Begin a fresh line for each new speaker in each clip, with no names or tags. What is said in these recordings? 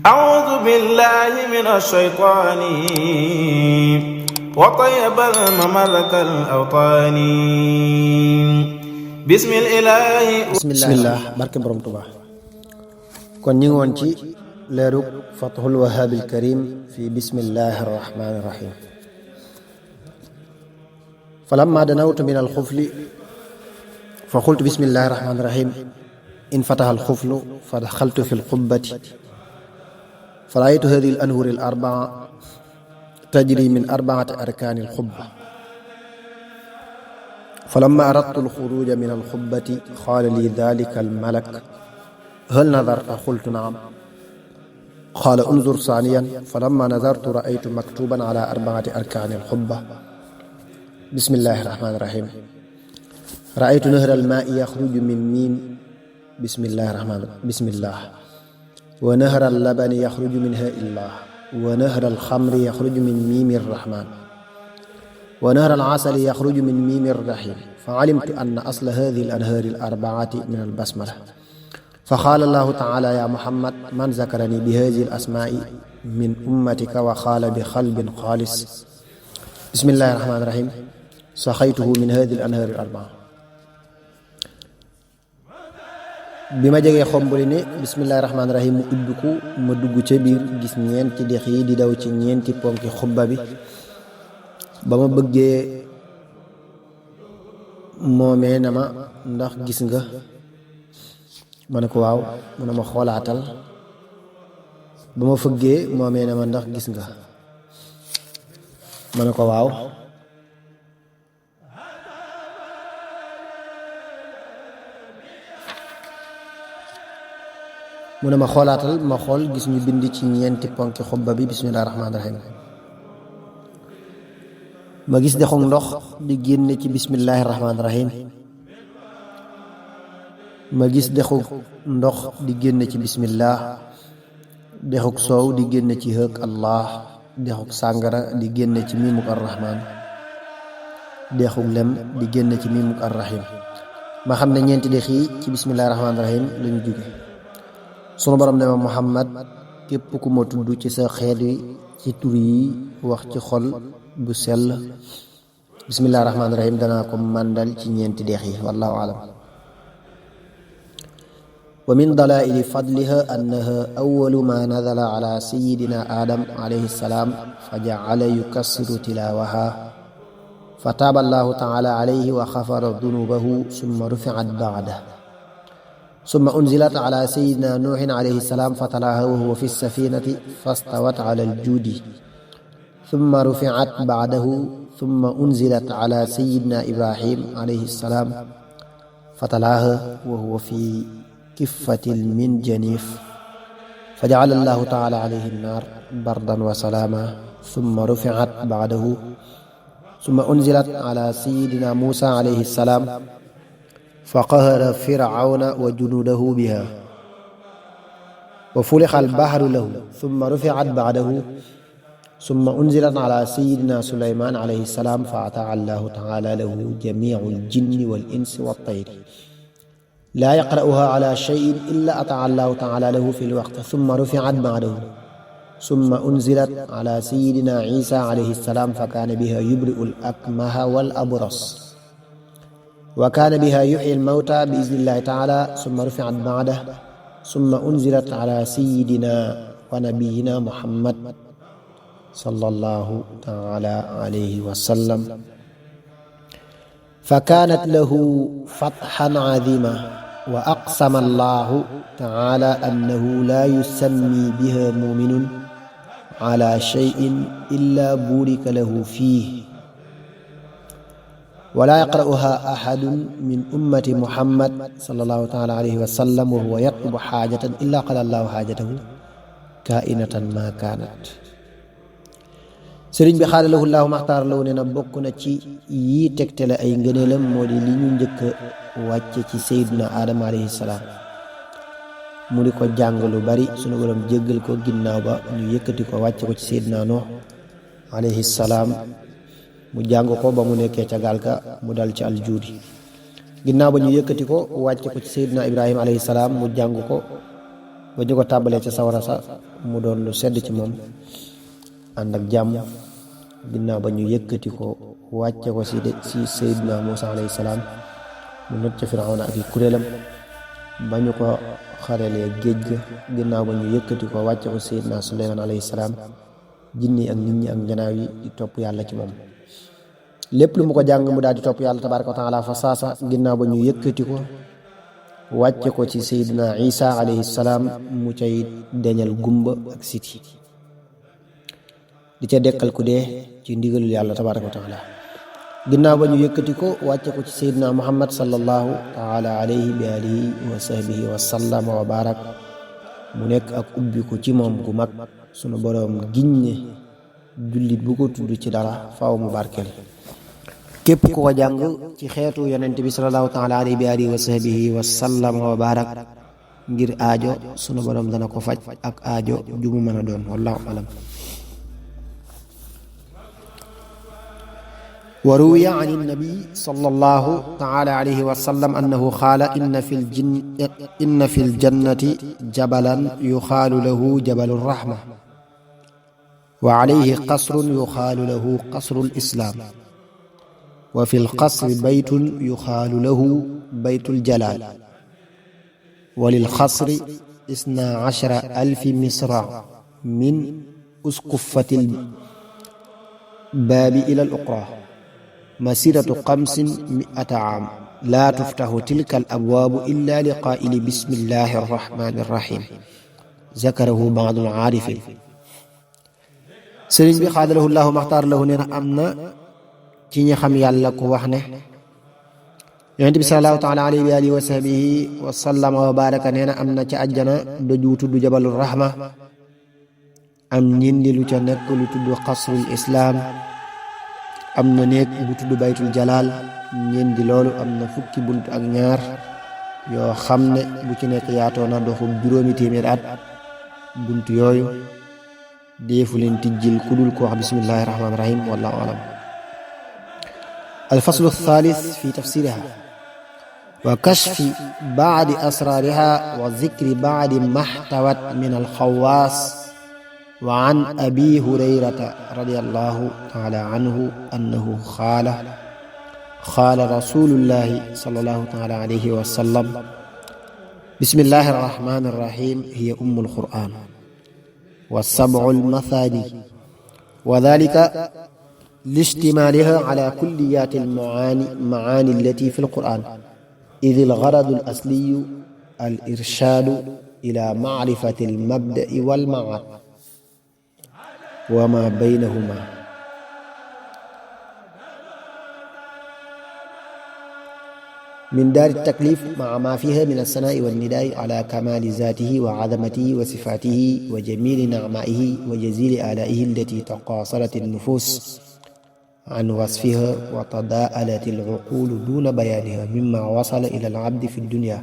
أعوذ بالله من الشيطان وطيب المملك الأوطان بسم الإله
bismillah barke borom Tuubaa kon ñi ngi woon ci leerug fathul wahaabil karim fi bismillahi arrahmani irrahim falamma danawtu min alxufli fa qultu bismillahi irrahmani irrahim in fataha alxuflu fa daxaltu fi lqubbati fa raaytu hadihi al-anhur al-arbaa tajri min arbaati arkaani alxubba falamma aradtu alxuruuja min alxubbati qaala lii daalika almalak hal nadarta qultu naam qaala unzur saaniyan falamma nazartu raaytu maktuuban ala arbaati arkaani alxubba bismillahi irrahmaani irrahim raaytu nahra almaai yaxruju min miim bismillah wa nahra allabani yaxruju min haa'illah wa nahra alxamri yaxruju min miimi irrahmaan wa nahra al-asali yaxruju min miimi r-rahiim fa alimtu anna asla haadihi al-anhaari al-arba'ati min al-basmala fa qaala Allahu ta'aalaa yaa Muhammad man zakaranii bi haadihi al-asmaa'i min ummatika wa qaala bi qalbin xaalis bismillaahi rahmaani rahiim saqaytuhu min haadihi al-anhaari al-arba'a. bi ma jegee xombali ne bismillaahi rahmaani rahiim mu ubbiku ma dugg ca biir gis ñeenti dex yi di daw ci ñeenti ponki xubba bi. ba ma bëggee moomee na ma ndax gis nga ma ne ko waaw mu ne ma xoolaatal ba ma fëggee moomee na ma ndax gis nga ma ne ko waaw mu ne ma xoolaatal ma xool gis ñu bind ci ñeenti ponki xubba bi bismillaahi rahmaani rahiim ma gis dexug ndox di génne ci bismillahi rahmaani rahim ma gis dexug ndox di génne ci bismillah dexug soow di génne ci hëg allah dexug sàngara di génne ci miimuk arrahman dexug lem di génne ci miimuk arrahim ma xam ne ñeenti dex yi ci bismillahi rahmaani rahim lañu jóge sunu borom ne ma Muhammad képp ku ma tudd ci sa xeet wi ci tur yi wax ci xol bu sell bismillahi rahmaani rahim danaa ko màndal ci ñeenti dex yi wallahu alam wa min dalaili fadliha annaha awalu ma nazala ala sayidina adam alayhi salaam fa jacala yukassiru tilawaha fa taaba allahu taala alayhi wa xafara dunubahu summa ruficat bacdah summa unzilat ala sayidina nuuhin alayhi salaam fa talaaha wa huwa fi safinati fastawat ala aljuudi ثم رفعت بعده ثم أنزلت على سيدنا إبراهيم عليه السلام فتلاها وهو في كفة من جنيف فجعل الله تعالى عليه النار بردا وسلاما ثم رفعت بعده ثم أنزلت على سيدنا موسى عليه السلام فقهر فرعون وجنوده بها وفلق البحر له ثم رفعت بعده ثم أنزلت على سيدنا سليمان عليه السلام فأطاع الله تعالى له جميع الجن والإنس والطير لا يقرأها على شيء إلا أطاع الله تعالى له في الوقت ثم رفعت بعده ثم أنزلت على سيدنا عيسى عليه السلام فكان بها يبرئ الأكمه والأبرص وكان بها يحيي الموتى بإذن الله تعالى ثم رفعت بعده ثم أنزلت على سيدنا ونبينا محمد صلى الله تعالى عليه وسلم فكانت له فتحا عظيما وأقسم الله تعالى أنه لا يسمي بها مؤمن على شيء إلا بورك له فيه ولا يقرأها أحد من أمة محمد صلى الله تعالى عليه وسلم وهو يطلب حاجة إلا قضى الله حاجته كائنة ما كانت sëriñ bi xaadalahu llaahu maxtaar law ne na bokk na ci yii tegtale ay ngëneelam moo di li ñu njëkk a wàcce ci seyduna aadama alayhi salaam mu di ko jàng lu bari sunu borom jéggal ko ginnaaw ba ñu yëkkati ko wàcce ko ci seyduna nuux alayhi salaam mu jàng ko ba mu nekkee ca gaal ga mu dal ci aljuudi ginnaaw ba ñu yëkkati ko wàcce ko ci seyduna ibrahima alayhi salaam mu jàng ko ba ñu ko tàbbalee ca sawara sa mu doon lu sedd ci moom ànd ak jàmm ginnaaw ba ñu yëkkati ko wàcce ko si Seydina Muusa alayhi salaam mu not ca Firawna ak i kuréelam ba ñu ko xarelee géej ga ginnaaw ba ñu yëkkati ko wàcce ko Seydina Suleymaan alayhi salaam jinni ak nit ñi ak njanaaw yi di topp yàlla ci moom lépp lu mu ko jàng mu daal di topp yàlla tabaaraka wa taala fa saasa ginnaaw ba ñu yëkkati ko wàcce ko ci Seydina Isa alayhi salaam mu cay deñal gumba ak siti di ca dekkal ku dee ci ndigalul yàlla tabaaraka wa taala ginnaaw ba ñu yëkkati ko wàcce ko ci Seydina Muhammad sallallahu taala alayhi bi alihi wa sahbihi wa sallama wa barak mu nekk ak ubbi ko ci moom gu mag sunu boroom giññe jullit bu ko tudd ci dara faaw mu barkeel képp ku ko jàng ci xeetu yonent bi sallallahu taala alayhi bi alihi wa sahbihi wa sallama wa barak ngir aajo sunu boroom dana ko faj ak aajo ju mu mën a doon wallahu alam wa ruwiya an nabi sallallahu taala alayhi wa sallam annahu qaala inna fi ljannati jabalan yuqaalu lahu jabalu rahma wa alayhi qasrun yuqaalu lahu qasru lislaam wa fi lqasri baytun yuqaalu lahu baytu ljalaal wa lilqasri 12,000 misraa min uskuffati lbaabi ila al-uxraa masiratu 500 aam laa tuftaxu tilka al-abwaabu illaa li qaa'ili bismillahi arrahmaani arrahiim zakarahu ba'du al-aarifiin. sëriñ bi xaadalahu llaahu maxtaar lahu nee na am na ci ñi xam yàlla ku wax ne yonent bi sallallahu taala alayhi wa alihi wa sahbihi wa sallama wa baraka nee na am na ca àjjana doju tudd jabalul rahma am ñindi lu ca nekk lu tudd xasrul islaam am na néeg bu tudd baytul jalaal ñindi loolu am na fukki bunt ak ñaar yoo xam ne bu ci nekk yaatoo na doxu 800 at bunt yooyu deefu leen tijjil ku dul ko wax bismillahi rahmaani rahim wallahu alam. الفصل الثالث في تفسيرها وكشف بعض أسرارها وذكر بعض ما احتوت من الخواص. وعن أبي هريرة رضي الله تعالى عنه أنه قال رسول الله صلى الله تعالى عليه وسلم بسم الله الرحمن الرحيم هي أم القرآن والسبع المثاني وذلك لاشتمالها على كليات المعاني التي في القرآن إذ الغرض الأصلي الإرشاد إلى معرفة المبدأ والمعاد وما بينهما من دار التكليف مع ما فيها من الثناء والنداء على كمال ذاته وعظمته وصفاته وجميل نعمائه وجزيل آلائه التي تقاصرت النفوس عن وصفها وتضاءلت العقول دون بيانها مما وصل إلى العبد في الدنيا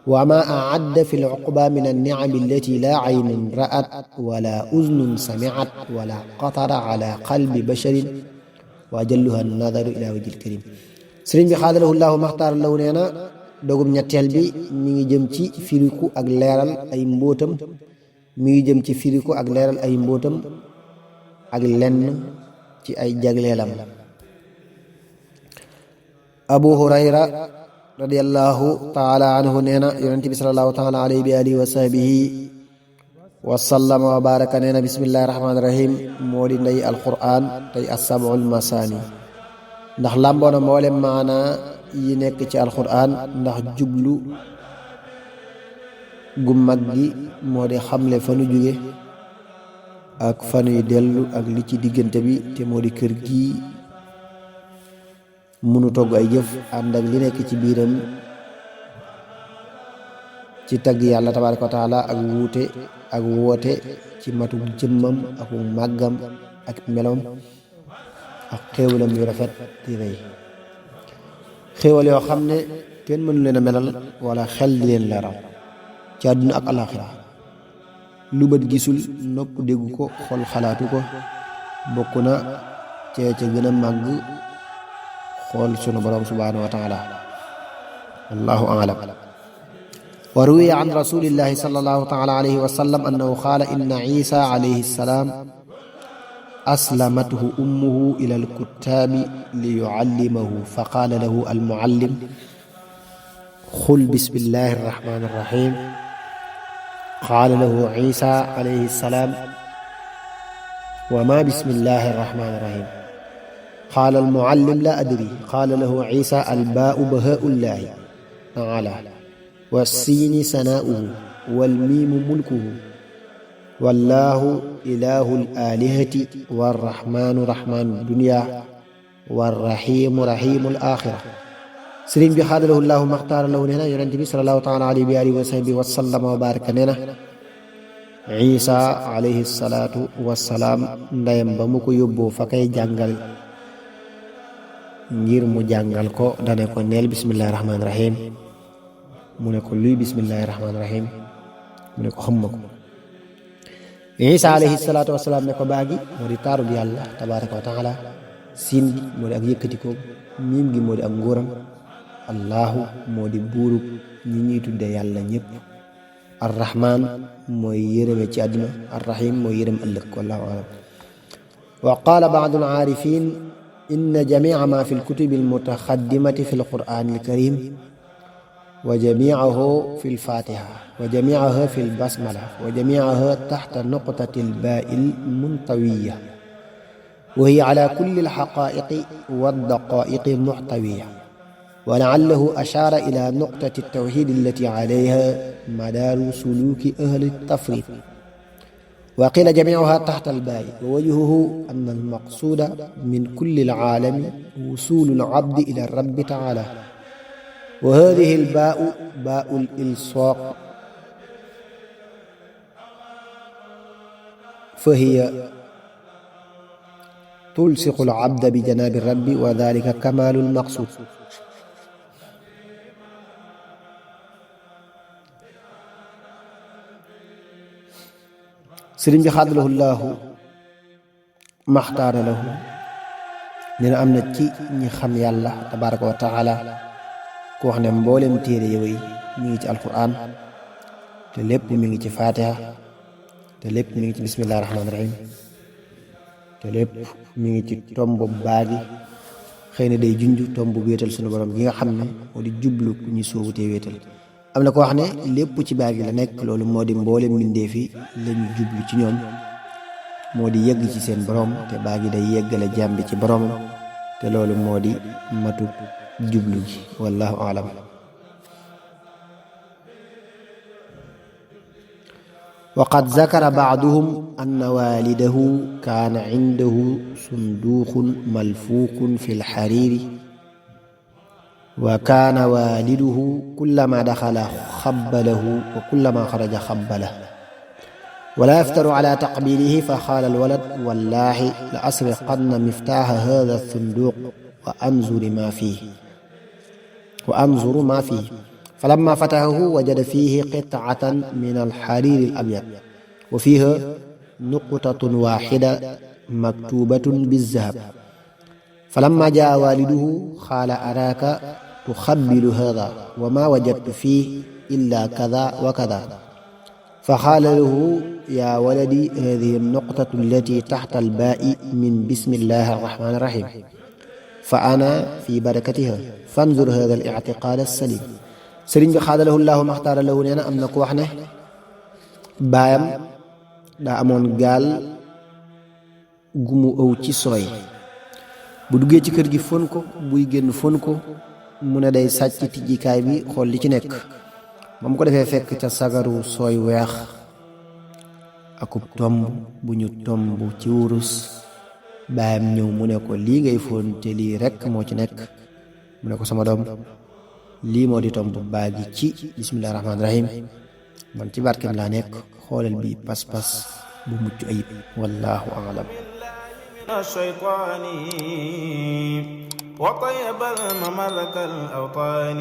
وما أعد في العقبى من النعم التي لا عين رأت ولا أذن سمعت ولا خطر على قلب بشر وأجلها النظر إلى وجه الكريم. sëriñ bi xaadalahu llaahu maxtaar law nee na dogum ñetteel bi mi ngi jëm ci firiku ak leeral ay mbóotam ak lenn ci ay jagleelam. Abu Hurayra radiyallahu taala anhu nee na yonent bi sallallahu taala alayhi bi alihi wa sahbihi wa sallama wa baraka nee na bismillahi rahmaani rahim moo di ndey alquran tey as-sab'ul masaani ndax làmboona mboolem maana yi nekk ci alquran ndax jublu gu mag gi moo di xamle fa nu jóge ak fa nuy dellu ak li ci diggante bi te moo di kër gi munu togg ay jëf ànd ak li nekk ci biiram ci tagg yàlla tabaaraka wa taala ak woote ci matu jëmmam ak màggam ak melom ak xéewalam yu rafet di rëy xéewal yoo xam ne kenn mënu leen a melal wala xel di leen leeral ci àdduna ak alaxira lu bët gisul nopp déggu ko xol xalaatu ko bokk na ca gën a màgg xool sunu borom subhanahu wa taala wallahu a'lam. وروي عن رسول الله صلى الله تعالى عليه وسلم أنه قال إن عيسى عليه السلام أسلمته أمه إلى الكتاب ليعلمه فقال له المعلم قل بسم الله الرحمن الرحيم قال له عيسى عليه السلام وما بسم الله الرحمن الرحيم قال المعلم لا أدري قال له عيسى الباء بهاء الله تعالى والسين سناؤه والميم ملكه والله إله الآلهة والرحمن رحمن الدنيا والرحيم رحيم الآخرة sëriñ bi xaadalahu llaahu maxtaara lahu nee na yonent bi salallaahu taala alayhi wa alihi wa sahbihi wa sallama wa baraka nee na Isa alayhi salaatu wassalaam ndeyam ba mu ko yóbboo fa kay jàngal ngir mu jàngal ko dane ko neel bismillahi rahmaani rahim mu ne ko luy bismillahi rahmaani rahim mu ne ko xam ma ko Isa alayhi salaatu wassalaam ne ko baagi moo di taarub yàlla tabaaraka wa taala siin gi moo di ak yëkkatikoo miim gi moo di ak ngóoram allahu moo di buurub ñi ñuy tudde yàlla ñépp arrahman mooy yërëme ci àdduna arrahim mooy yërëm ëllëg wallahu alam wa qaala baadu alaarifin inna jamica ma fi lkutubi almutaxaddimati fi alqur'ani alkarim wa jamicahu fi lfatiha wa jamicaha fi lbasmala wa jamicaha taxta nuqtati albaai almuntawiya wa hiya ala kulli alxaqaiqi waddaqaiqi muxtawiya ولعله أشار إلى نقطة التوحيد التي عليها مدار سلوك أهل التفريط وقيل جميعها تحت الباء ووجهه أن المقصود من كل العالم وصول العبد إلى الرب تعالى وهذه الباء باء الإلصاق فهي تلصق العبد بجناب الرب وذلك كمال المقصود sëriñ bi xaadalahu llaahu maxtaara lahu nee na am na ci ñi xam yàlla tabaraka wa taala ku wax ne mboolem téere yow yi mi ngi ci alquran te lépp mi ngi ci fatiha te lépp mi ngi ci bismillahi rahmaani rahim te lépp mi ngi ci tomb baagi xëy na day junj tomb wéetal sunu borom gi nga xam ne moo di jublu ku ñu soobutee wéetal am na ko wax ne lépp ci baagi la nekk loolu moo di mboolem mbindeef yi lañu jublu ci ñoom moo di yegg ci seen borom te baagi day yeggale jàmbi ci boromam te loolu moo di matu jublu gi wallahu alam وقد ذكر بعضهم أن والده كان عنده صندوق ملفوق في الحرير وكان والده كلما دخل خبله وكلما خرج خبله ولا يفتر على تقبيله فقال الولد والله لأسرقن مفتاح هذا الصندوق وأنظر ما فيه فلما فتحه وجد فيه قطعة من الحرير الأبيض وفيها نقطة واحدة مكتوبة بالذهب فلما جاء والده قال أراك تخبل هذا وما وجدت فيه إلا كذا وكذا فقال له يا ولدي هذه النقطة التي تحت الباء من بسم الله الرحمن الرحيم فأنا في بركتها فانظر هذا الاعتقاد السليم sëriñ bi xaadalahu llaahu maxtaara lahu nee na am na ku wax ne baayam daa amoon gaal gu mu ëw ci sooy bu duggee ci kër gi fon ko buy génn fon ko mu ne day sàcc tijjikaay bi xool li ci nekk ba mu ko defee fekk ca sagaru sooy weex akub tomb bu ñu tomb ci wurus baayam ñëw mu ne ko lii ngay fon te lii rekk moo ci nekk mu ne ko sama doom lii moo di tomb baagi ci bismillahi rahmaani rahim man ci barkeem laa nekk xoolal bi pas-pas bu mucc ayib wallahu a'lam
الشيطان وطيب الممر كالأوطان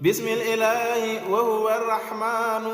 بسم الإله وهو الرحمن